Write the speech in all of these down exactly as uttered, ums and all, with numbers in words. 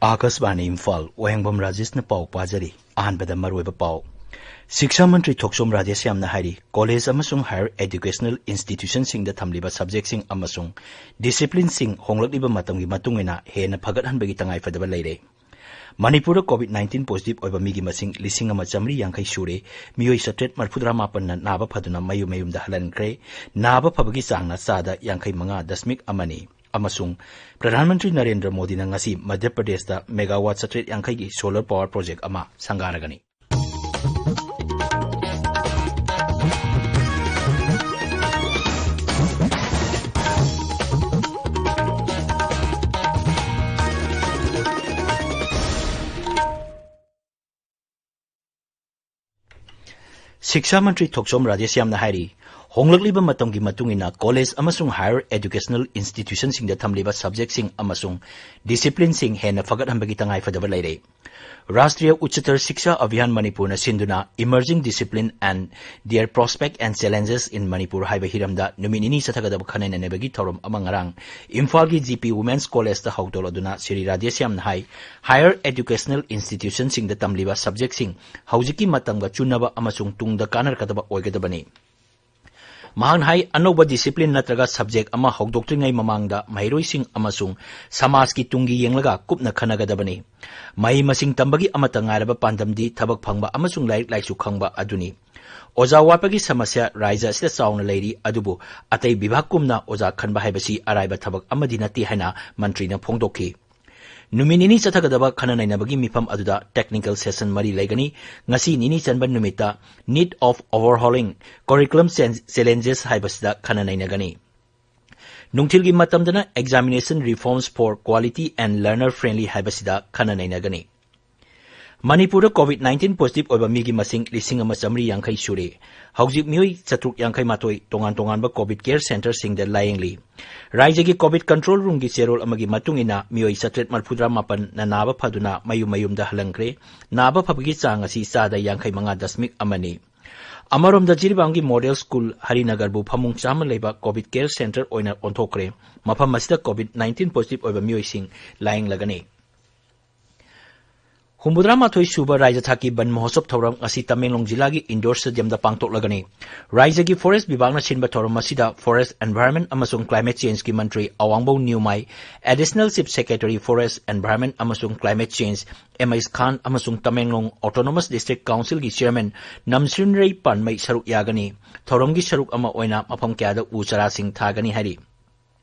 ꯑꯥꯀꯥꯁꯕꯥꯅꯤ ꯏꯝꯐꯥꯜ, ꯋꯥꯍꯦꯡꯕꯝ ꯔꯥꯖꯦꯁꯅ ꯄꯥꯎ ꯄꯥꯖꯔꯤ꯫ ꯑꯍꯥꯟꯕꯗ ꯃꯔꯨꯑꯣꯏꯕ ꯄꯥꯎ꯫ ꯁꯤꯛꯁꯥ ꯃꯟꯇ꯭ꯔꯤ ꯊꯣꯛꯆꯣꯝ ꯔꯥꯙꯦꯁ꯭ꯌꯥꯝꯅ ꯍꯥꯏꯔꯤ, ꯀꯣꯂꯦꯖ ꯑꯃꯁꯨꯡ ꯍꯥꯌꯔ ꯑꯦꯖꯨꯀꯦꯁꯅꯦꯜ ꯏꯟꯁꯇꯤꯇ꯭ꯌꯨꯁꯟꯁꯤꯡꯗ ꯊꯝꯂꯤꯕ ꯁꯕꯖꯦꯛꯁꯤꯡ ꯑꯃꯁꯨꯡ ꯗꯤꯁꯤꯄ꯭ꯂꯤꯟꯁꯤꯡ ꯍꯣꯡꯂꯛꯂꯤꯕ ꯃꯇꯝꯒꯤ ꯃꯇꯨꯡ ꯏꯟꯅ ꯍꯦꯟꯅ ꯐꯒꯠꯍꯟꯕꯒꯤ ꯇꯉꯥꯏꯐꯗꯕ ꯂꯩꯔꯦ꯫ ꯃꯅꯤꯄꯨꯔꯗ ꯀꯣꯚꯤꯗ ꯅꯥꯏꯟꯇꯤꯟ ꯄꯣꯖꯤꯇꯤꯚ ꯑꯣꯏꯕ ꯃꯤꯒꯤ ꯃꯁꯤꯡ ꯂꯤꯁꯤꯡ ꯑꯃ ꯆꯥꯃꯔꯤ ꯌꯥꯡꯈꯩ ꯁꯨꯔꯦ꯫ ꯃꯤꯑꯣꯏ ꯆꯥꯇ꯭ꯔꯦꯠ ꯃꯔꯤꯐꯨꯇꯔꯥ ꯃꯥꯄꯟꯅ ꯅꯥꯕ ꯐꯗꯨꯅ ꯃꯌꯨꯝ ꯃꯌꯨꯝꯗ ꯍꯜꯍꯟꯈ꯭ꯔꯦ꯫ ꯅꯥꯕ ꯐꯕꯒꯤ ꯆꯥꯡꯅ ꯆꯥꯗ ꯌꯥꯡꯈꯩ ꯃꯉꯥ ꯗꯁꯃꯤꯛ ꯑꯃꯅꯤ꯫ ꯑꯃꯁꯨꯡ ꯄ꯭ꯔꯙꯥꯟ ꯃꯟꯇ꯭ꯔꯤ ꯅꯔꯦꯟꯗ꯭ꯔ ꯃꯣꯗꯤꯅ ꯉꯁꯤ ꯃꯙ꯭ꯌ ꯄ꯭ꯔꯗꯦꯁꯇ ꯃꯦꯒꯥꯋꯥꯠ ꯆꯥꯇ꯭ꯔꯦꯠ ꯌꯥꯡꯈꯩꯒꯤ ꯁꯣꯂꯔ ꯄꯥꯋꯔ ꯄ꯭ꯔꯣꯖꯦꯛ ꯑꯃ ꯁꯪꯒꯥꯔꯒꯅꯤ꯫ ꯁꯤꯛꯁꯥ ꯃꯟꯇ꯭ꯔꯤ ꯊꯣꯛꯆꯣꯝ ꯔꯥꯙꯦꯁ꯭ꯌꯥꯝꯅ ꯍꯥꯏꯔꯤ, ꯍꯣꯡꯂꯛꯂꯤꯕ ꯃꯇꯝꯒꯤ ꯃꯇꯨꯡ ꯏꯟꯅ ꯀꯣꯂꯦꯖ ꯑꯃꯁꯨꯡ ꯍꯥꯌꯔ ꯑꯦꯖꯨꯀꯦꯁꯅꯦꯜ ꯏꯟꯁꯇꯤꯇ꯭ꯌꯨꯁꯟꯁꯤꯡꯗ ꯊꯝꯂꯤꯕ ꯁꯕꯖꯦꯛꯁꯤꯡ ꯑꯃꯁꯨꯡ ꯗꯤꯁꯤꯄ꯭ꯂꯤꯟꯁꯤꯡ ꯍꯦꯟꯅ ꯐꯒꯠꯍꯟꯕꯒꯤ ꯇꯉꯥꯏꯐꯗꯕ ꯂꯩꯔꯦ꯫ ꯔꯥꯁꯇ꯭ꯔꯤꯌ ꯎꯆꯆꯇꯔ ꯁꯤꯛꯁꯥ ꯑꯚꯤꯌꯥꯟ ꯃꯅꯤꯄꯨꯔꯅ ꯁꯤꯟꯗꯨꯅ Emerging Discipline and Their Prospect and Challenges in Manipur ꯍꯥꯏꯕ ꯍꯤꯔꯝꯗ ꯅꯨꯃꯤꯠ ꯅꯤꯅꯤ ꯆꯠꯊꯒꯗꯕ ꯈꯟꯅ ꯅꯩꯅꯕꯒꯤ ꯊꯧꯔꯝ ꯑꯃ ꯉꯔꯥꯡ ꯏꯝꯐꯥꯜꯒꯤ ꯖꯤ ꯄꯤ ꯋꯨꯃꯦꯟꯁ ꯀꯣꯂꯦꯖꯇ ꯍꯧꯗꯣꯔꯛꯗꯨꯅ ꯁ꯭ꯔꯤ ꯔꯥꯙꯦꯁ꯭ꯌꯥꯝꯅ ꯍꯥꯏ, ꯍꯥꯌꯔ ꯑꯦꯖꯨꯀꯦꯁꯅꯦꯜ ꯏꯟꯁꯇꯤꯇ꯭ꯌꯨꯁꯟꯁꯤꯡꯗ ꯇꯝꯂꯤꯕ ꯁꯕꯖꯦꯛꯁꯤꯡ ꯍꯧꯖꯤꯛꯀꯤ ꯃꯇꯝꯒ ꯆꯨꯅꯕ ꯑꯃꯁꯨꯡ ꯇꯨꯡꯗ ꯀꯥꯟꯅꯔꯛꯀꯗꯕ ꯑꯣꯏꯒꯗꯕꯅꯤ꯫ ꯃꯍꯥꯛꯅ ꯍꯥꯏ, ꯑꯅꯧꯕ ꯗꯤꯁꯤꯄ꯭ꯂꯤꯟ ꯅꯠꯇ꯭ꯔꯒ ꯁꯕꯖꯦꯛ ꯑꯃ ꯍꯧꯗꯣꯛꯇ꯭ꯔꯤꯉꯩ ꯃꯃꯥꯡꯗ ꯃꯍꯩꯔꯣꯏꯁꯤꯡ ꯑꯃꯁꯨꯡ ꯁꯃꯥꯖꯀꯤ ꯇꯨꯡꯒꯤ ꯌꯦꯡꯂꯒ ꯀꯨꯞꯅ ꯈꯟꯅꯒꯗꯕꯅꯤ꯫ ꯃꯍꯩ ꯃꯁꯤꯡ ꯇꯝꯕꯒꯤ ꯑꯃꯠꯇ ꯉꯥꯏꯔꯕ ꯄꯥꯟꯗꯝꯗꯤ ꯊꯕꯛ ꯐꯪꯕ ꯑꯃꯁꯨꯡ ꯂꯥꯏꯔꯤꯛ ꯂꯥꯏꯁꯨ ꯈꯪꯕ ꯑꯗꯨꯅꯤ꯫ ꯑꯣꯖꯥ ꯋꯥꯠꯄꯒꯤ ꯁꯃꯁ꯭ꯌꯥ ꯔꯥꯖ꯭ꯌ ꯑꯁꯤꯗ ꯆꯥꯎꯅ ꯂꯩꯔꯤ, ꯑꯗꯨꯕꯨ ꯑꯇꯩ ꯕꯤꯚꯥꯒꯀꯨꯝꯅ ꯑꯣꯖꯥ ꯈꯟꯕ ꯍꯥꯏꯕꯁꯤ ꯑꯔꯥꯏꯕ ꯊꯕꯛ ꯑꯃꯗꯤ ꯅꯠꯇꯦ ꯍꯥꯏꯅ ꯃꯟꯇ꯭ꯔꯤꯅ ꯐꯣꯡꯗꯣꯛꯈꯤ꯫ ꯅꯨꯃꯤꯠ ꯅꯤꯅꯤ ꯆꯠꯊꯒꯗꯕ ꯈꯟꯅ ꯅꯩꯅꯕꯒꯤ ꯃꯤꯐꯝ ꯑꯗꯨꯗ ꯇꯦꯛꯅꯤꯀꯦꯜ ꯁꯦꯁꯟ ꯃꯔꯤ ꯂꯩꯒꯅꯤ꯫ ꯉꯁꯤ ꯅꯤꯅꯤ ꯆꯟꯕ ꯅꯨꯃꯤꯠꯇ Need of Overhauling Curriculum Chan-, Challenges ꯍꯥꯏꯕꯁꯤꯗ ꯈꯟꯅ ꯅꯩꯅꯒꯅꯤ꯫ ꯅꯨꯡꯊꯤꯜꯒꯤ ꯃꯇꯝꯗꯅ Examination Reforms for Quality and Learner Friendly ꯍꯥꯏꯕꯁꯤꯗ ꯈꯟꯅ ꯅꯩꯅꯒꯅꯤ꯫ ꯃꯅꯤꯄꯨꯔꯗ ꯀꯣꯚꯤꯗ ꯅꯥꯏꯟꯇꯤꯟ ꯄꯣꯖꯤꯇꯤꯚ ꯑꯣꯏꯕ ꯃꯤꯒꯤ ꯃꯁꯤꯡ ꯂꯤꯁꯤꯡ ꯑꯃ ꯆꯥꯃꯔꯤ ꯌꯥꯡꯈꯩ ꯁꯨꯔꯦ꯫ ꯍꯧꯖꯤꯛ ꯃꯤꯑꯣꯏ ꯆꯥꯇ꯭ꯔꯨꯛ ꯌꯥꯡꯈꯩ ꯃꯥꯊꯣꯏ ꯇꯣꯉꯥꯟ ꯇꯣꯉꯥꯟꯕ ꯀꯣꯚꯤꯗ ꯀꯦꯌꯔ ꯁꯦꯟꯇꯔꯁꯤꯡꯗ ꯂꯥꯌꯦꯡꯂꯤ꯫ ꯔꯥꯖ꯭ꯌꯒꯤ ꯀꯣꯚꯤꯗ ꯀꯟꯇ꯭ꯔꯣꯜ ꯔꯨꯝꯒꯤ ꯆꯦꯔꯣꯜ ꯑꯃꯒꯤ ꯃꯇꯨꯡ ꯏꯟꯅ ꯃꯤꯑꯣꯏ ꯆꯥꯇ꯭ꯔꯦꯠ ꯃꯔꯤꯐꯨꯇꯔꯥ ꯃꯥꯄꯟꯅ ꯅꯥꯕ ꯐꯗꯨꯅ ꯃꯌꯨꯝ ꯃꯌꯨꯝꯗ ꯍꯜꯍꯟꯈ꯭ꯔꯦ꯫ ꯅꯥꯕ ꯐꯕꯒꯤ ꯆꯥꯡ ꯑꯁꯤ ꯆꯥꯗ ꯌꯥꯡꯈꯩ ꯃꯉꯥ ꯗꯁꯃꯤꯛ ꯑꯃꯅꯤ꯫ ꯑꯃꯔꯣꯝꯗ ꯖꯤꯔꯤꯕꯥꯝꯒꯤ ꯃꯣꯗꯦꯜ ꯁ꯭ꯀꯨꯜ ꯍꯔꯤꯅꯒꯔꯕꯨ ꯐꯃꯨꯡ ꯆꯥꯝꯃ ꯂꯩꯕ ꯀꯣꯚꯤꯗ ꯀꯦꯌꯔ ꯁꯦꯟꯇꯔ ꯑꯣꯏꯅ ꯑꯣꯟꯊꯣꯛꯈ꯭ꯔꯦ꯫ ꯃꯐꯝ ꯑꯁꯤꯗ ꯀꯣꯚꯤꯗ ꯅꯥꯏꯟꯇꯤꯟ ꯄꯣꯖꯤꯇꯤꯚ ꯑꯣꯏꯕ ꯃꯤꯑꯣꯏꯁꯤꯡ ꯂꯥꯌꯦꯡꯂꯒꯅꯤ꯫ ꯍꯨꯝꯐꯨꯇꯔꯥ ꯃꯥꯊꯣꯏ ꯁꯨꯕ ꯔꯥꯖ꯭ꯌ ꯊꯥꯛꯀꯤ ꯕꯟ ꯃꯍꯣꯠꯁꯕ ꯊꯧꯔꯝ ꯉꯁꯤ ꯇꯃꯦꯡꯂꯣꯡ ꯖꯤꯂꯥꯒꯤ ꯏꯟꯗꯣꯔ ꯁ꯭ꯇꯦꯗꯤꯌꯝꯗ ꯄꯥꯡꯊꯣꯛꯂꯒꯅꯤ꯫ ꯔꯥꯖ꯭ꯌꯒꯤ ꯐꯣꯔꯦꯁ꯭ꯠ ꯕꯤꯚꯥꯒꯅ ꯁꯤꯟꯕ ꯊꯧꯔꯝ ꯑꯁꯤꯗ ꯐꯣꯔꯦꯁ꯭ꯠ, ꯑꯦꯟꯚꯥꯏꯔꯟꯃꯦꯟꯠ ꯑꯃꯁꯨꯡ ꯀ꯭ꯂꯥꯏꯃꯦꯠ ꯆꯦꯟꯖꯀꯤ ꯃꯟꯇ꯭ꯔꯤ Awangbou Newmai, additional chief secretary forest, environment ꯑꯃꯁꯨꯡ climate change M H Khan ꯑꯃꯁꯨꯡ ꯇꯃꯦꯡꯂꯣꯡ ꯑꯣꯇꯣꯅꯣꯃꯁ ꯗꯤꯁꯇ꯭ꯔꯤꯛ ꯀꯥꯎꯟꯁꯤꯜꯒꯤ ꯆꯦꯌꯔꯃꯦꯟ ꯅꯝꯁ꯭ꯔꯤꯟꯔꯩ ꯄꯥꯟꯃꯩ ꯁꯔꯨꯛ ꯌꯥꯒꯅꯤ꯫ ꯊꯧꯔꯝꯒꯤ ꯁꯔꯨꯛ ꯑꯃ ꯑꯣꯏꯅ ꯃꯐꯝ ꯀꯌꯥꯗ ꯎ ꯆꯥꯔꯥꯁꯤꯡ ꯊꯥꯒꯅꯤ ꯍꯥꯏꯔꯤ꯫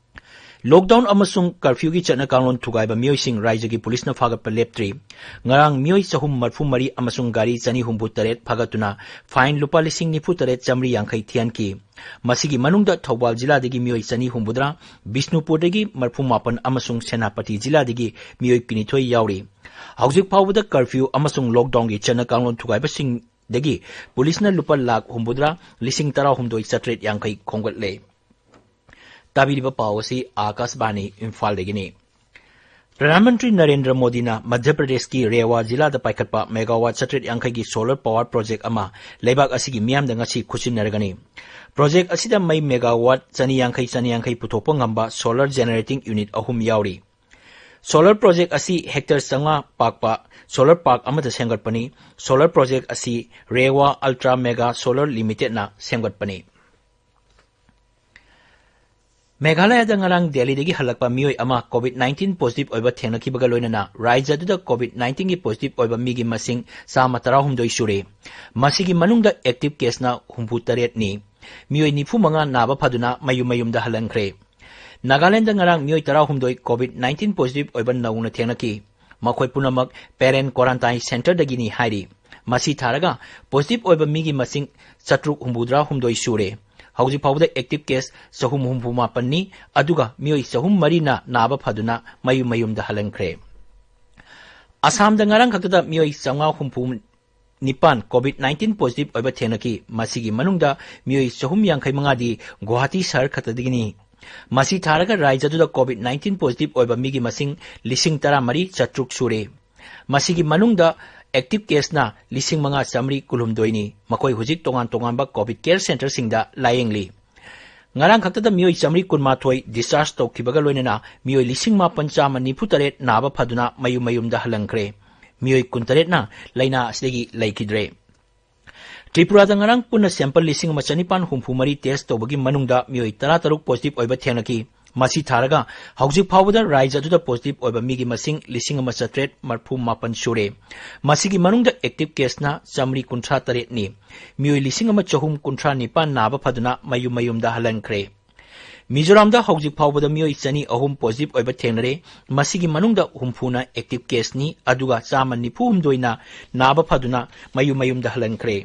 ꯂꯣꯛꯗꯥꯎꯟ ꯑꯃꯁꯨꯡ ꯀꯔꯐ꯭ꯌꯨꯒꯤ ꯆꯠꯅ ꯀꯥꯡꯂꯣꯟ ꯊꯨꯒꯥꯏꯕ ꯃꯤꯑꯣꯏꯁꯤꯡ ꯔꯥꯖ꯭ꯌꯒꯤ ꯄꯨꯂꯤꯁꯅ ꯐꯥꯒꯠꯄ ꯂꯦꯞꯇ꯭ꯔꯤ꯫ ꯉꯔꯥꯡ ꯃꯤꯑꯣꯏ ꯆꯍꯨꯝ ꯃꯔꯤꯐꯨ ꯃꯔꯤ ꯑꯃꯁꯨꯡ ꯒꯥꯔꯤ ꯆꯅꯤ ꯍꯨꯝꯐꯨ ꯇꯔꯦꯠ ꯐꯥꯒꯠꯇꯨꯅ ꯐꯥꯏꯟ ꯂꯨꯄꯥ ꯂꯤꯁꯤꯡ ꯅꯤꯐꯨ ꯇꯔꯦꯠ ꯆꯥꯃꯔꯤ ꯌꯥꯡꯈꯩ ꯊꯤꯍꯟꯈꯤ꯫ ꯃꯁꯤꯒꯤ ꯃꯅꯨꯡꯗ ꯊꯧꯕꯥꯜ ꯖꯤꯂꯥꯗꯒꯤ ꯃꯤꯑꯣꯏ ꯆꯅꯤ ꯍꯨꯝꯐꯨꯇꯔꯥ, ꯕꯤꯁꯅꯨꯄꯨꯔꯗꯒꯤ ꯃꯔꯤꯐꯨ ꯃꯥꯄꯟ ꯑꯃꯁꯨꯡ ꯁꯦꯅꯥꯄꯇꯤ ꯖꯤꯂꯥꯗꯒꯤ ꯃꯤꯑꯣꯏ ꯀꯨꯟꯅꯤꯊꯣꯏ ꯌꯥꯎꯔꯤ꯫ ꯍꯧꯖꯤꯛ ꯐꯥꯎꯕꯗ ꯀꯔꯐ꯭ꯌꯨ ꯑꯃꯁꯨꯡ ꯂꯣꯛꯗꯥꯎꯟꯒꯤ ꯆꯠꯅ ꯀꯥꯡꯂꯣꯟ ꯊꯨꯒꯥꯏꯕꯁꯤꯡꯗꯒꯤ ꯄꯨꯂꯤꯁꯅ ꯂꯨꯄꯥ ꯂꯥꯈ ꯍꯨꯝꯐꯨꯇꯔꯥ, ꯂꯤꯁꯤꯡ ꯇꯔꯥꯍꯨꯝꯗꯣꯏ ꯆꯥꯇ꯭ꯔꯦꯠ ꯌꯥꯡꯈꯩ ꯈꯣꯝꯒꯠꯂꯦ꯫ ꯇꯥꯕꯤꯔꯤꯕ ꯄꯥꯎ ꯑꯁꯤ ꯑꯥꯀꯥꯁꯕꯥꯅꯤ ꯏꯝꯐꯥꯜꯗꯒꯤꯅꯤ꯫ ꯄ꯭ꯔꯙꯥꯟ ꯃꯟꯇ꯭ꯔꯤ ꯅꯔꯦꯟꯗ꯭ꯔ ꯃꯣꯗꯤꯅ ꯃꯙ꯭ꯌ ꯄ꯭ꯔꯗꯦꯁꯀꯤ ꯔꯦꯋꯥ ꯖꯤꯂꯥꯗ ꯄꯥꯏꯈꯠꯄ ꯃꯦꯒꯥꯋꯥꯠ ꯆꯥꯇ꯭ꯔꯦꯠ ꯌꯥꯡꯈꯩꯒꯤ ꯁꯣꯂꯔ ꯄꯥꯋꯔ ꯄ꯭ꯔꯣꯖꯦꯛ ꯑꯃ ꯂꯩꯕꯥꯛ ꯑꯁꯤꯒꯤ ꯃꯤꯌꯥꯝꯗ ꯉꯁꯤ ꯈꯨꯠꯁꯤꯟꯅꯔꯒꯅꯤ꯫ ꯄ꯭ꯔꯣꯖꯦꯛ ꯑꯁꯤꯗ ꯃꯩ ꯃꯦꯒꯥꯋꯥꯠ ꯆꯅꯤ ꯌꯥꯡꯈꯩ, ꯆꯅꯤ ꯌꯥꯡꯈꯩ ꯄꯨꯊꯣꯛꯄ ꯉꯝꯕ ꯁꯣꯂꯔ ꯖꯦꯅꯦꯔꯦꯇꯤꯡ ꯌꯨꯅꯤꯠ ꯑꯍꯨꯝ ꯌꯥꯎꯔꯤ꯫ ꯁꯣꯂꯔ ꯄ꯭ꯔꯣꯖꯦꯛ ꯑꯁꯤ ꯍꯦꯛꯇꯔ ꯆꯥꯝꯃꯉꯥ ꯄꯥꯛꯄ ꯁꯣꯂꯔ ꯄꯥꯔꯛ ꯑꯃꯗ ꯁꯦꯝꯒꯠꯄꯅꯤ꯫ ꯁꯣꯂꯔ ꯄ꯭ꯔꯣꯖꯦꯛ ꯑꯁꯤ ꯔꯦꯋꯥ ꯑꯜꯇ꯭ꯔꯥ ꯃꯦꯒꯥ ꯁꯣꯂꯔ ꯂꯤꯃꯤꯇꯦꯗꯅ ꯁꯦꯝꯒꯠꯄꯅꯤ꯫ ꯃꯦꯘꯥꯂꯌꯥꯗ ꯉꯔꯥꯡ ꯗꯦꯜꯂꯤꯗꯒꯤ ꯍꯜꯂꯛꯄ ꯃꯤꯑꯣꯏ ꯑꯃ ꯀꯣꯚꯤꯗ ꯅꯥꯏꯟꯇꯤꯟ ꯄꯣꯖꯤꯇꯤꯚ ꯑꯣꯏꯕ ꯊꯦꯡꯅꯈꯤꯕꯒ ꯂꯣꯏꯅꯅ ꯔꯥꯖ꯭ꯌ ꯑꯗꯨꯗ ꯀꯣꯚꯤꯗ ꯅꯥꯏꯟꯇꯤꯟꯒꯤ ꯄꯣꯖꯤꯇꯤꯚ ꯑꯣꯏꯕ ꯃꯤꯒꯤ ꯃꯁꯤꯡ ꯆꯥꯝꯃ ꯇꯔꯥꯍꯨꯝꯗꯣꯏ ꯁꯨꯔꯦ꯫ ꯃꯁꯤꯒꯤ ꯃꯅꯨꯡꯗ ꯑꯦꯛꯇꯤꯚ ꯀꯦꯁꯅ ꯍꯨꯝꯐꯨ ꯇꯔꯦꯠꯅꯤ꯫ ꯃꯤꯑꯣꯏ ꯅꯤꯐꯨ ꯃꯉꯥ ꯅꯥꯕ ꯐꯗꯨꯅ ꯃꯌꯨꯝ ꯃꯌꯨꯝꯗ ꯍꯜꯍꯟꯈ꯭ꯔꯦ꯫ ꯅꯥꯒꯥꯂꯦꯟꯗ ꯉꯔꯥꯡ ꯃꯤꯑꯣꯏ ꯇꯔꯥꯍꯨꯝꯗꯣꯏ ꯀꯣꯚꯤꯗ ꯅꯥꯏꯟꯇꯤꯟ ꯄꯣꯖꯤꯇꯤꯚ ꯑꯣꯏꯕ ꯅꯧꯅ ꯊꯦꯡꯅꯈꯤ꯫ ꯃꯈꯣꯏ ꯄꯨꯝꯅꯃꯛ ꯄꯦꯔꯦꯟ ꯀ꯭ꯋꯥꯔꯟꯇꯥꯏꯟ ꯁꯦꯟꯇꯔꯗꯒꯤꯅꯤ ꯍꯥꯏꯔꯤ꯫ ꯃꯁꯤ ꯊꯥꯔꯒ ꯄꯣꯖꯤꯇꯤꯚ ꯑꯣꯏꯕ ꯃꯤꯒꯤ ꯃꯁꯤꯡ ꯆꯥꯇ꯭ꯔꯨꯛ ꯍꯨꯝꯐꯨꯇꯔꯥ ꯍꯨꯝꯗꯣꯏ ꯁꯨꯔꯦ꯫ ꯍꯧꯖꯤꯛ ꯐꯥꯎꯕꯗ ꯑꯦꯛꯇꯤꯚ ꯀꯦꯁ ꯆꯍꯨꯝ ꯍꯨꯝꯐꯨ ꯃꯥꯄꯟꯅꯤ, ꯑꯗꯨꯒ ꯃꯤꯑꯣꯏ ꯆꯍꯨꯝ ꯃꯔꯤꯅ ꯅꯥꯕ ꯐꯗꯨꯅ ꯃꯌꯨꯝ ꯃꯌꯨꯝꯗ ꯍꯜꯍꯟꯈ꯭ꯔꯦ꯫ ꯑꯁꯥꯝꯗ ꯉꯔꯥꯡ ꯈꯛꯇꯗ ꯃꯤꯑꯣꯏ ꯆꯥꯝꯃꯉꯥ ꯍꯨꯝꯐꯨ ꯅꯤꯄꯥꯟ ꯀꯣꯚꯤꯗ ꯅꯥꯏꯟꯇꯤꯟ ꯄꯣꯖꯤꯇꯤꯚ ꯑꯣꯏꯕ ꯊꯦꯡꯅꯈꯤ꯫ ꯃꯁꯤꯒꯤ ꯃꯅꯨꯡꯗ ꯃꯤꯑꯣꯏ ꯆꯍꯨꯝ ꯌꯥꯡꯈꯩ ꯃꯉꯥꯗꯤ ꯒꯨꯋꯥꯍꯥꯇꯤ ꯁꯍꯔ ꯈꯛꯇꯗꯒꯤꯅꯤ꯫ ꯃꯁꯤ ꯊꯥꯔꯒ ꯔꯥꯖ꯭ꯌ ꯑꯗꯨꯗ ꯀꯣꯚꯤꯗ ꯅꯥꯏꯟꯇꯤꯟ ꯄꯣꯖꯤꯇꯤꯚ ꯑꯣꯏꯕ ꯃꯤꯒꯤ ꯃꯁꯤꯡ ꯂꯤꯁꯤꯡ ꯇꯔꯥꯃꯔꯤ ꯆꯥꯇ꯭ꯔꯨꯛ ꯁꯨꯔꯦ꯫ ꯃꯁꯤꯒꯤ ꯃꯅꯨꯡꯗ ꯑꯦꯛꯇꯤꯚ ꯀꯦꯁꯅ ꯂꯤꯁꯤꯡ ꯃꯉꯥ ꯆꯥꯃꯔꯤ ꯀꯨꯟꯍꯨꯝꯗꯣꯏꯅꯤ꯫ ꯃꯈꯣꯏ ꯍꯧꯖꯤꯛ ꯇꯣꯉꯥꯟ ꯇꯣꯉꯥꯟꯕ ꯀꯣꯚꯤꯗ ꯀꯦꯌꯔ ꯁꯦꯟꯇꯔꯁꯤꯡꯗ ꯂꯥꯌꯦꯡꯂꯤ꯫ ꯉꯔꯥꯡ ꯈꯛꯇꯗ ꯃꯤꯑꯣꯏ ꯆꯥꯃꯔꯤ ꯀꯨꯟꯃꯥꯊꯣꯏ ꯗꯤꯁꯆꯥꯔꯖ ꯇꯧꯈꯤꯕꯒ ꯂꯣꯏꯅꯅ ꯃꯤꯑꯣꯏ ꯂꯤꯁꯤꯡ ꯃꯥꯄꯟ ꯆꯥꯝꯃ ꯅꯤꯐꯨ ꯇꯔꯦꯠ ꯅꯥꯕ ꯐꯗꯨꯅ ꯃꯌꯨꯝ ꯃꯌꯨꯝꯗ ꯍꯜꯍꯟꯈ꯭ꯔꯦ꯫ ꯃꯤꯑꯣꯏ ꯀꯨꯟꯇꯔꯦꯠꯅ ꯂꯥꯏꯅꯥ ꯑꯁꯤꯗꯒꯤ ꯂꯩꯈꯤꯗ꯭ꯔꯦ꯫ ꯇ꯭ꯔꯤꯄꯨꯔꯥꯗ ꯉꯔꯥꯡ ꯄꯨꯟꯅ sample ꯂꯤꯁꯤꯡ ꯑꯃ ꯆꯅꯤꯄꯥꯟ ꯍꯨꯝꯐꯨ ꯃꯔꯤ test ꯇꯧꯕꯒꯤ ꯃꯅꯨꯡꯗ ꯃꯤꯑꯣꯏ ꯇꯔꯥꯇꯔꯨꯛ positive ꯑꯣꯏꯕ ꯊꯦꯡꯅꯈꯤ꯫ ꯃꯁꯤ ꯊꯥꯔꯒ ꯍꯧꯖꯤꯛ ꯐꯥꯎꯕꯗ ꯔꯥꯖ꯭ꯌ ꯑꯗꯨꯗ positive ꯑꯣꯏꯕ ꯃꯤꯒꯤ ꯃꯁꯤꯡ ꯂꯤꯁꯤꯡ ꯑꯃ ꯆꯥꯇ꯭ꯔꯦꯠ ꯃꯔꯤꯐꯨ ꯃꯥꯄꯟ ꯁꯨꯔꯦ꯫ ꯃꯁꯤꯒꯤ ꯃꯅꯨꯡꯗ active caseꯅ ꯆꯥꯃꯔꯤ ꯀꯨꯟꯊ꯭ꯔꯥ ꯇꯔꯦꯠꯅꯤ꯫ ꯃꯤꯑꯣꯏ ꯂꯤꯁꯤꯡ ꯑꯃ ꯆꯍꯨꯝ ꯀꯨꯟꯊ꯭ꯔꯥ ꯅꯤꯄꯥꯟ ꯅꯥꯕ ꯐꯗꯨꯅ ꯃꯌꯨꯝ ꯃꯌꯨꯝꯗ ꯍꯜꯍꯟꯈ꯭ꯔꯦ꯫ ꯃꯤꯖꯣꯔꯥꯝꯗ ꯍꯧꯖꯤꯛ ꯐꯥꯎꯕꯗ ꯃꯤꯑꯣꯏ ꯆꯅꯤ ꯑꯍꯨꯝ positive ꯑꯣꯏꯕ ꯊꯦꯡꯅꯔꯦ꯫ ꯃꯁꯤꯒꯤ ꯃꯅꯨꯡꯗ ꯍꯨꯝꯐꯨꯅ active caseꯅꯤ, ꯑꯗꯨꯒ ꯆꯥꯝꯃ ꯅꯤꯐꯨ ꯍꯨꯝꯗꯣꯏꯅ ꯅꯥꯕ ꯐꯗꯨꯅ ꯃꯌꯨꯝ ꯃꯌꯨꯝꯗ ꯍꯜꯍꯟꯈ꯭ꯔꯦ꯫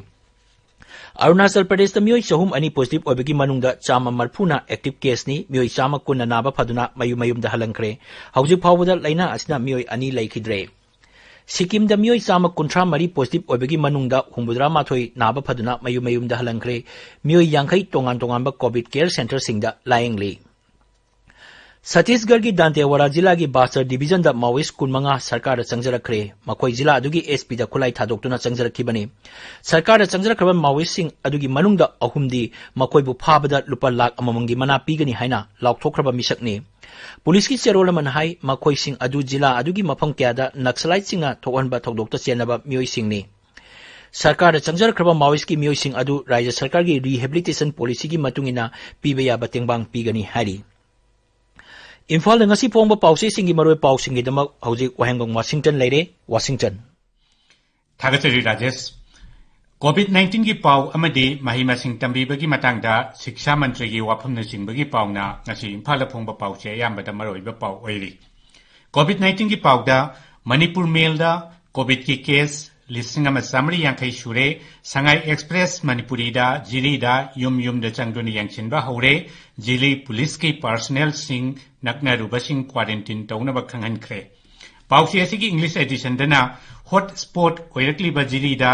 ꯑꯔꯨꯅꯥꯆꯜ ꯄ꯭ꯔꯗꯦꯁꯇ ꯃꯤꯑꯣꯏ ꯆꯍꯨꯝ ꯑꯅꯤ positive ꯑꯣꯏꯕꯒꯤ ꯃꯅꯨꯡꯗ ꯆꯥꯝꯃ ꯃꯔꯤꯐꯨꯅ active caseꯅꯤ, ꯃꯤꯑꯣꯏ ꯆꯥꯝꯃ ꯀꯨꯟꯅ ꯅꯥꯕ ꯐꯗꯨꯅ ꯃꯌꯨꯝ ꯃꯌꯨꯝꯗ ꯍꯜꯍꯟꯈ꯭ꯔꯦ꯫ ꯍꯧꯖꯤꯛ ꯐꯥꯎꯕꯗ ꯂꯥꯏꯅꯥ ꯑꯁꯤꯅ ꯃꯤꯑꯣꯏ ꯑꯅꯤ ꯂꯩꯈꯤꯗ꯭ꯔꯦ꯫ ꯁꯤꯛꯀꯤꯝꯗ ꯃꯤꯑꯣꯏ ꯆꯥꯝꯃ ꯀꯨꯟꯊ꯭ꯔꯥ ꯃꯔꯤ positive ꯑꯣꯏꯕꯒꯤ ꯃꯅꯨꯡꯗ ꯍꯨꯝꯐꯨꯇꯔꯥ ꯃꯥꯊꯣꯏ ꯅꯥꯕ ꯐꯗꯨꯅ ꯃꯌꯨꯝ ꯃꯌꯨꯝꯗ ꯍꯜꯍꯟꯈ꯭ꯔꯦ꯫ ꯃꯤꯑꯣꯏ ꯌꯥꯡꯈꯩ ꯇꯣꯉꯥꯟ ꯇꯣꯉꯥꯟꯕ COVID care centreꯁꯤꯡꯗ ꯂꯥꯌꯦꯡꯂꯤ꯫ ꯁꯠꯇꯤꯁꯒꯔꯒꯤ ꯗꯥꯟꯇꯦꯋꯥꯔꯥ ꯖꯤꯂꯥꯒꯤ ꯕꯥꯁꯇꯔ ꯗꯤꯕꯤꯖꯟꯗ Maoist ꯀꯨꯟꯃꯉꯥ ꯁꯔꯀꯥꯔꯗ ꯆꯪꯖꯔꯛꯈ꯭ꯔꯦ꯫ ꯃꯈꯣꯏ ꯖꯤꯂꯥ ꯑꯗꯨꯒꯤ SPꯗ ꯈꯨꯠꯂꯥꯏ ꯊꯥꯗꯣꯛꯇꯨꯅ ꯆꯪꯖꯔꯛꯈꯤꯕꯅꯤ꯫ ꯁꯔꯀꯥꯔꯗ ꯆꯪꯖꯔꯛꯈ꯭ꯔꯕ Maoistꯁꯤꯡ ꯑꯗꯨꯒꯤ ꯃꯅꯨꯡꯗ ꯑꯍꯨꯝꯗꯤ ꯃꯈꯣꯏꯕꯨ ꯐꯥꯕꯗ ꯂꯨꯄꯥ ꯂꯥꯈ ꯑꯃꯃꯝꯒꯤ ꯃꯅꯥ ꯄꯤꯒꯅꯤ ꯍꯥꯏꯅ ꯂꯥꯎꯊꯣꯛꯈ꯭ꯔꯕ ꯃꯤꯁꯛꯅꯤ꯫ ꯄꯨꯂꯤꯁꯀꯤ ꯆꯦꯔꯣꯜ ꯑꯃꯅ ꯍꯥꯏ, ꯃꯈꯣꯏꯁꯤꯡ ꯑꯗꯨ ꯖꯤꯂꯥ ꯑꯗꯨꯒꯤ ꯃꯐꯝ ꯀꯌꯥꯗ ꯅꯛꯁꯂꯥꯏꯠꯁꯤꯡꯅ ꯊꯣꯛꯍꯟꯕ ꯊꯧꯗꯣꯛꯇ ꯆꯦꯟꯅꯕ ꯃꯤꯑꯣꯏꯁꯤꯡꯅꯤ꯫ ꯁꯔꯀꯥꯔꯗ ꯆꯪꯖꯔꯛꯈ꯭ꯔꯕ Maoistꯀꯤ ꯃꯤꯑꯣꯏꯁꯤꯡ ꯑꯗꯨ ꯔꯥꯖ꯭ꯌ ꯁꯔꯀꯥꯔꯒꯤ rehabilitation policyꯒꯤ ꯃꯇꯨꯡ ꯏꯟꯅ ꯄꯤꯕ ꯌꯥꯕ ꯇꯦꯡꯕꯥꯡ ꯄꯤꯒꯅꯤ ꯍꯥꯏꯔꯤ꯫ ꯏꯝꯐꯥꯜꯗ ꯉꯁꯤ ꯐꯣꯡꯕ ꯄꯥꯎꯆꯦꯁꯤꯡꯒꯤ ꯃꯔꯨꯑꯣꯏꯕ ꯄꯥꯎꯁꯤꯡꯒꯤꯗꯃꯛ ꯍꯧꯖꯤꯛ ꯋꯥꯍꯦꯡꯕꯝ ꯋꯥꯁꯤꯡꯇꯟ ꯂꯩꯔꯦ꯫ ꯋꯥꯁꯤꯡꯇꯟ꯫ ꯊꯥꯒꯠꯆꯔꯤ ꯔꯥꯖꯦꯁ꯫ COVID nineteenꯒꯤ ꯄꯥꯎ ꯑꯃꯗꯤ ꯃꯍꯩ ꯃꯁꯤꯡ ꯇꯝꯕꯤꯕꯒꯤ ꯃꯇꯥꯡꯗ ꯁꯤꯛꯁꯥ ꯃꯟꯇ꯭ꯔꯤꯒꯤ ꯋꯥꯐꯝꯅꯆꯤꯡꯕꯒꯤ ꯄꯥꯎꯅ ꯉꯁꯤ ꯏꯝꯐꯥꯜꯗ ꯐꯣꯡꯕ ꯄꯥꯎꯆꯦ ꯑꯌꯥꯝꯕꯗ ꯃꯔꯨꯑꯣꯏꯕ ꯄꯥꯎ ꯑꯣꯏꯔꯤ꯫ COVID nineteenꯒꯤ ꯄꯥꯎꯗ ꯃꯅꯤꯄꯨꯔ ꯃꯦꯜꯗ COVIDꯀꯤ case ꯂꯤꯁꯤꯡ ꯑꯃ ꯆꯥꯃꯔꯤ ꯌꯥꯡꯈꯩ ꯁꯨꯔꯦ꯫ ꯁꯉꯥꯏ ꯑꯦꯛꯁꯄ꯭ꯔꯦꯁ ꯃꯅꯤꯄꯨꯔꯤꯗ ꯖꯤꯔꯤꯗ ꯌꯨꯝ ꯌꯨꯝꯗ ꯆꯪꯗꯨꯅ ꯌꯦꯡꯁꯤꯟꯕ ꯍꯧꯔꯦ꯫ ꯖꯤꯔꯤ ꯄꯨꯂꯤꯁꯀꯤ personnelꯁꯤꯡ ꯅꯛꯅꯔꯨꯕꯁꯤꯡ quarantine ꯇꯧꯅꯕ ꯈꯪꯍꯟꯈ꯭ꯔꯦ꯫ ꯄꯥꯎꯆꯦ ꯑꯁꯤꯒꯤ English editionꯗꯅ hot spot ꯑꯣꯏꯔꯛꯂꯤꯕ ꯖꯤꯔꯤꯗ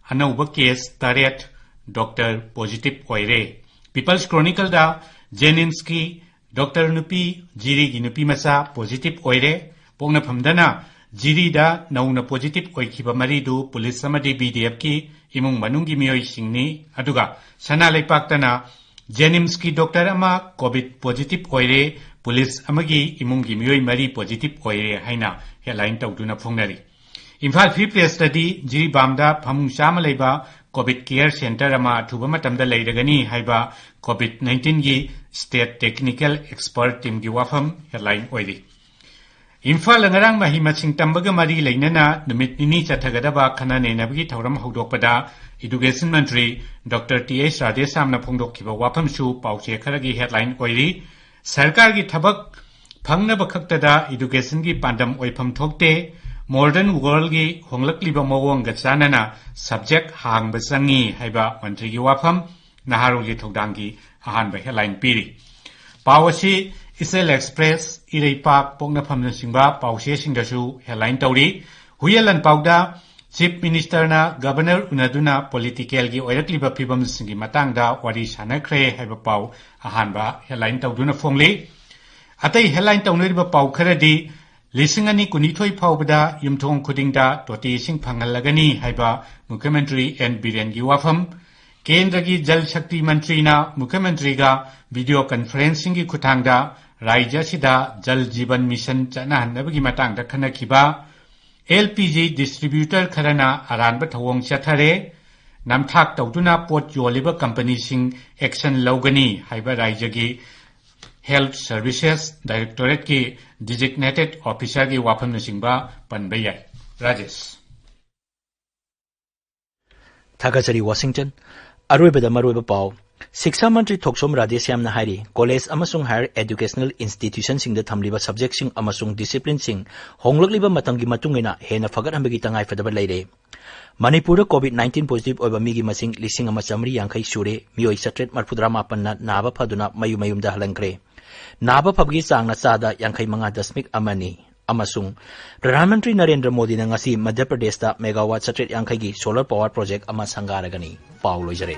ꯑꯅꯧꯕ case ꯇꯔꯦꯠ doctor positive ꯑꯣꯏꯔꯦ꯫ People's Chronicleꯗ JNIMSꯀꯤ doctor ꯅꯨꯄꯤ ꯖꯤꯔꯤꯒꯤ ꯅꯨꯄꯤ ꯃꯆꯥ positive ꯑꯣꯏꯔꯦ꯫ ꯄꯣꯛꯅꯐꯝꯗꯅ ꯖꯤꯔꯤꯗ ꯅꯧꯅ positive ꯑꯣꯏꯈꯤꯕ ꯃꯔꯤꯗꯨ ꯄꯨꯂꯤꯁ ꯑꯃꯗꯤ BDFꯀꯤ ꯏꯃꯨꯡ ꯃꯅꯨꯡꯒꯤ ꯃꯤꯑꯣꯏꯁꯤꯡꯅꯤ꯫ ꯑꯗꯨꯒ ꯁꯅꯥ ꯂꯩꯄꯥꯛꯇꯅ JNIMSꯀꯤ doctor ꯑꯃ COVID positive ꯑꯣꯏꯔꯦ, ꯄꯨꯂꯤꯁ ꯑꯃꯒꯤ ꯏꯃꯨꯡꯒꯤ ꯃꯤꯑꯣꯏ ꯃꯔꯤ positive ꯑꯣꯏꯔꯦ ꯍꯥꯏꯅ headline ꯇꯧꯗꯨꯅ ꯐꯣꯡꯅꯔꯤ꯫ ꯏꯝꯐꯥꯜ ꯐ꯭ꯔꯤ ꯄ꯭ꯔꯦꯁꯇꯗꯤ ꯖꯤꯔꯤꯕꯥꯝꯗ ꯐꯃꯨꯡ ꯆꯥꯝꯃ ꯂꯩꯕ ꯀꯣꯚꯤꯗ ꯀꯦꯌꯔ ꯁꯦꯟꯇꯔ ꯑꯃ ꯑꯊꯨꯕ ꯃꯇꯝꯗ ꯂꯩꯔꯒꯅꯤ ꯍꯥꯏꯕ ꯀꯣꯚꯤꯗ ꯅꯥꯏꯟꯇꯤꯟꯒꯤ ꯁ꯭ꯇꯦꯠ ꯇꯦꯛꯅꯤꯀꯦꯜ ꯑꯦꯛꯁꯄꯔꯠ ꯇꯤꯝꯒꯤ ꯋꯥꯐꯝ ꯍꯦꯗꯂꯥꯏꯟ ꯑꯣꯏꯔꯤ꯫ ꯏꯝꯐꯥꯜꯗ ꯉꯔꯥꯡ ꯃꯍꯩ ꯃꯁꯤꯡ ꯇꯝꯕꯒ ꯃꯔꯤ ꯂꯩꯅꯅ ꯅꯨꯃꯤꯠ ꯅꯤꯅꯤ ꯆꯠꯊꯒꯗꯕ ꯈꯟꯅ ꯅꯩꯅꯕꯒꯤ ꯊꯧꯔꯝ ꯍꯧꯗꯣꯛꯄꯗ ꯏꯗꯨꯀꯦꯁꯟ ꯃꯟꯇ꯭ꯔꯤ ꯗꯣꯛꯇꯔ ꯇꯤ ꯑꯩꯆ ꯔꯥꯙꯦꯁ꯭ꯌꯥꯝꯅ ꯐꯣꯡꯗꯣꯛꯈꯤꯕ ꯋꯥꯐꯝꯁꯨ ꯄꯥꯎꯆꯦ ꯈꯔꯒꯤ ꯍꯦꯗꯂꯥꯏꯟ ꯑꯣꯏꯔꯤ꯫ ꯁꯔꯀꯥꯔꯒꯤ ꯊꯕꯛ ꯐꯪꯅꯕ ꯈꯛꯇꯗ ꯏꯗꯨꯀꯦꯁꯟꯒꯤ ꯄꯥꯟꯗꯝ ꯑꯣꯏꯐꯝ ꯊꯣꯛꯇꯦ꯫ ꯃꯣꯗꯔꯟ ꯋꯥꯔꯜꯒꯤ ꯍꯣꯡꯂꯛꯂꯤꯕ ꯃꯑꯣꯡꯒ ꯆꯥꯟꯅꯅ ꯁꯕꯖꯦꯛ ꯍꯥꯡꯕ ꯆꯪꯉꯤ ꯍꯥꯏꯕ ꯃꯟꯇ꯭ꯔꯤꯒꯤ ꯋꯥꯐꯝ ꯅꯍꯥꯔꯣꯜꯒꯤ ꯊꯧꯗꯥꯡꯒꯤ ꯑꯍꯥꯟꯕ ꯍꯦꯗꯂꯥꯏꯟ ꯄꯤꯔꯤ꯫ ꯄꯥꯎ ꯑꯁꯤ ꯏꯆꯦꯜ ꯑꯦꯛꯁꯄ꯭ꯔꯦꯁ, ꯏꯔꯩꯄꯥꯛ, ꯄꯣꯛꯅꯐꯝꯅꯆꯤꯡꯕ ꯄꯥꯎꯆꯦꯁꯤꯡꯗꯁꯨ ꯍꯦꯗꯂꯥꯏꯟ ꯇꯧꯔꯤ꯫ ꯍꯨꯏꯌꯦꯟ ꯂꯥꯟꯄꯥꯎꯗ ꯆꯤꯐ ꯃꯤꯅꯤꯁꯇꯔꯅ ꯒꯕꯔꯅꯔ ꯎꯅꯗꯨꯅ ꯄꯣꯂꯤꯇꯤꯀꯦꯜꯒꯤ ꯑꯣꯏꯔꯛꯂꯤꯕ ꯐꯤꯕꯝꯁꯤꯡꯒꯤ ꯃꯇꯥꯡꯗ ꯋꯥꯔꯤ ꯁꯥꯟꯅꯈ꯭ꯔꯦ ꯍꯥꯏꯕ ꯄꯥꯎ ꯑꯍꯥꯟꯕ ꯍꯦꯗꯂꯥꯏꯟ ꯇꯧꯗꯨꯅ ꯐꯣꯡꯂꯤ꯫ ꯑꯇꯩ ꯍꯦꯗꯂꯥꯏꯟ ꯇꯧꯅꯔꯤꯕ ꯄꯥꯎ ꯈꯔꯗꯤ, ꯂꯤꯁꯤꯡ ꯑꯅꯤ ꯀꯨꯟꯅꯤꯊꯣꯏ ꯐꯥꯎꯕꯗ ꯌꯨꯝꯊꯣꯡ ꯈꯨꯗꯤꯡꯗ ꯇꯣꯇꯤ ꯏꯁꯤꯡ ꯐꯪꯍꯜꯂꯒꯅꯤ ꯍꯥꯏꯕ ꯃꯨꯈ꯭ꯌ ꯃꯟꯇ꯭ꯔꯤ ꯑꯦꯟ ꯕꯤꯔꯦꯟꯒꯤ ꯋꯥꯐꯝ, ꯀꯦꯟꯗ꯭ꯔꯒꯤ ꯖꯜ ꯁꯛꯇꯤ ꯃꯟꯇ꯭ꯔꯤꯅ ꯃꯨꯈ꯭ꯌ ꯃꯟꯇ꯭ꯔꯤꯒ ꯚꯤꯗꯤꯑꯣ ꯀꯟꯐꯔꯦꯟꯁꯤꯡꯒꯤ ꯈꯨꯠꯊꯥꯡꯗ ꯔꯥꯖ꯭ꯌ ꯑꯁꯤꯗ ꯖꯜ ꯖꯤꯕꯟ ꯃꯤꯁꯟ ꯆꯠꯅꯍꯟꯅꯕꯒꯤ ꯃꯇꯥꯡꯗ ꯈꯟꯅꯈꯤꯕ, ꯑꯦꯜ ꯄꯤ ꯖꯤ ꯗꯤꯁꯇ꯭ꯔꯤꯕ꯭ꯌꯨꯇꯔ ꯈꯔꯅ ꯑꯔꯥꯟꯕ ꯊꯧꯑꯣꯡ ꯆꯠꯊꯔꯦ, ꯅꯝꯊꯥꯛ ꯇꯧꯗꯨꯅ ꯄꯣꯠ ꯌꯣꯜꯂꯤꯕ ꯀꯝꯄꯅꯤꯁꯤꯡ ꯑꯦꯛꯁꯟ ꯂꯧꯒꯅꯤ ꯍꯥꯏꯕ ꯔꯥꯖ꯭ꯌꯒꯤ ꯍꯦꯜꯊ ꯁꯔꯚꯤꯁꯦꯁ ꯗꯥꯏꯔꯦꯛꯇꯣꯔꯦꯠꯀꯤ ꯗꯤꯖꯤꯒꯅꯦꯇꯦꯗ ꯑꯣꯐꯤꯁꯥꯔꯒꯤ ꯋꯥꯐꯝꯅꯆꯤꯡꯕ ꯄꯟꯕ ꯌꯥꯏ꯫ ꯔꯥꯖꯦꯁ꯫ ꯊꯥꯒꯠꯆꯔꯤ, ꯋꯥꯁꯤꯡꯇꯟ꯫ ꯑꯔꯣꯏꯕꯗ ꯃꯔꯨꯑꯣꯏꯕ ꯄꯥꯎ꯫ ꯁꯤꯛꯁꯥ ꯃꯟꯇ꯭ꯔꯤ ꯊꯣꯛꯆꯣꯝ ꯔꯥꯙꯦꯁ꯭ꯌꯥꯝꯅ ꯍꯥꯏꯔꯤ, ꯀꯣꯂꯦꯖ ꯑꯃꯁꯨꯡ ꯍꯥꯌꯔ ꯑꯦꯗꯨꯀꯦꯁꯅꯦꯜ ꯏꯟꯁꯇꯤꯇ꯭ꯌꯨꯁꯟꯁꯤꯡꯗ ꯊꯝꯂꯤꯕ ꯁꯕꯖꯦꯛꯁꯤꯡ ꯑꯃꯁꯨꯡ ꯗꯤꯁꯤꯄ꯭ꯂꯤꯟꯁꯤꯡ ꯍꯣꯡꯂꯛꯂꯤꯕ ꯃꯇꯝꯒꯤ ꯃꯇꯨꯡ ꯏꯟꯅ ꯍꯦꯟꯅ ꯐꯒꯠꯍꯟꯕꯒꯤ ꯇꯉꯥꯏꯐꯗꯕ ꯂꯩꯔꯦ꯫ ꯃꯅꯤꯄꯨꯔꯗ ꯀꯣꯚꯤꯗ ꯅꯥꯏꯟꯇꯤꯟ ꯄꯣꯖꯤꯇꯤꯚ ꯑꯣꯏꯕ ꯃꯤꯒꯤ ꯃꯁꯤꯡ ꯂꯤꯁꯤꯡ ꯑꯃ ꯆꯥꯃꯔꯤ ꯌꯥꯡꯈꯩ ꯁꯨꯔꯦ꯫ ꯃꯤꯑꯣꯏ ꯆꯥꯇ꯭ꯔꯦꯠ ꯃꯔꯤꯐꯨꯇꯔꯥ ꯃꯥꯄꯟꯅ ꯅꯥꯕ ꯐꯗꯨꯅ ꯃꯌꯨꯝ ꯃꯌꯨꯝꯗ ꯍꯜꯍꯟꯈ꯭ꯔꯦ꯫ ꯅꯥꯕ ꯐꯕꯒꯤ ꯆꯥꯡꯅ ꯆꯥꯗ ꯌꯥꯡꯈꯩ ꯃꯉꯥ ꯗꯁꯃꯤꯛ ꯑꯃꯅꯤ꯫ ꯑꯃꯁꯨꯡ ꯄ꯭ꯔꯙꯥꯟ ꯃꯟꯇ꯭ꯔꯤ ꯅꯔꯦꯟꯗ꯭ꯔ ꯃꯣꯗꯤꯅ ꯉꯁꯤ ꯃꯙ꯭ꯌ ꯄ꯭ꯔꯗꯦꯁꯇ ꯃꯦꯒꯥꯋꯥꯠ ꯆꯥꯇ꯭ꯔꯦꯠ ꯌꯥꯡꯈꯩꯒꯤ ꯁꯣꯂꯔ ꯄꯥꯋꯔ ꯄ꯭ꯔꯣꯖꯦꯛ ꯑꯃ ꯁꯪꯒꯥꯔꯒꯅꯤ꯫ ꯄꯥꯎ ꯂꯣꯏꯖꯔꯦ꯫